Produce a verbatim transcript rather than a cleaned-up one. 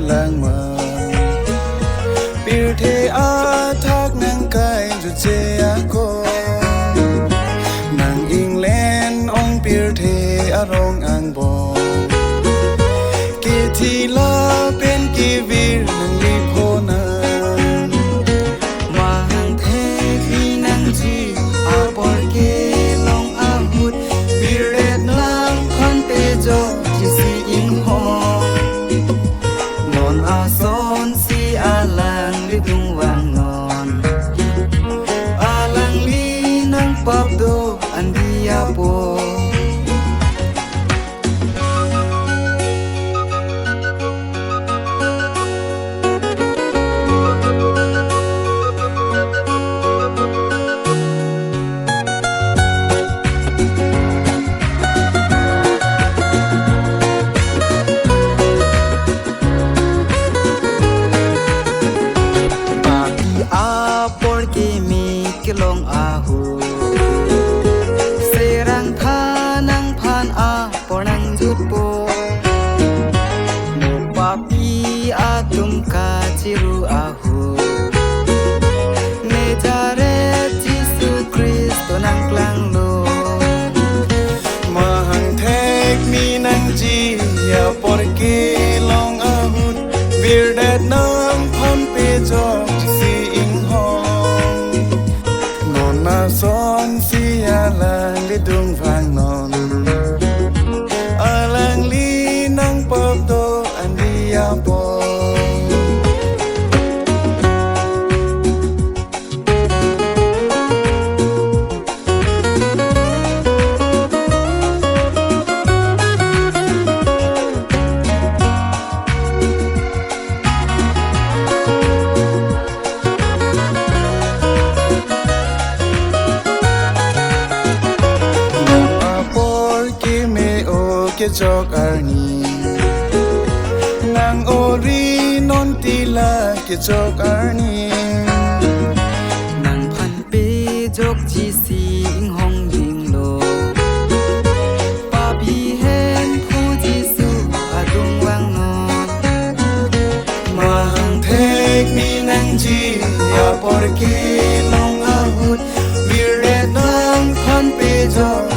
langma. Pirthe athak nangkai jutje ako. Nang England ong pirthe arong angbong. Kethi lapen kevir nangli phonang. Mahang thek mi nangji apor kelong ahut. Birdet nangphan pejokji si inghong. Non asonsi alanglidung vangnon. Alangli nangpap do andi apo. Papi apor keme kelong ahut. Serang tha nangphan apor nangjutpo. Mo papi atum kachiru ahut. Nazaret Jisu Khristo nangklanglo. Mahang thek mi nangji apor kelong ahut. Birdet nangphan pejokji si inghong. Non asonsi alanglidung vangnon. Alangli nangpap do andi apo. Nang apor keme-o kechok arni. Nang ori non tila kechok arni. Nangphan pejokji si inghong jinglo. Papi Hemphu Jisu adung vangnon. Mahang thek mi nangji apor kelong ahut. Birdet nangphan pejok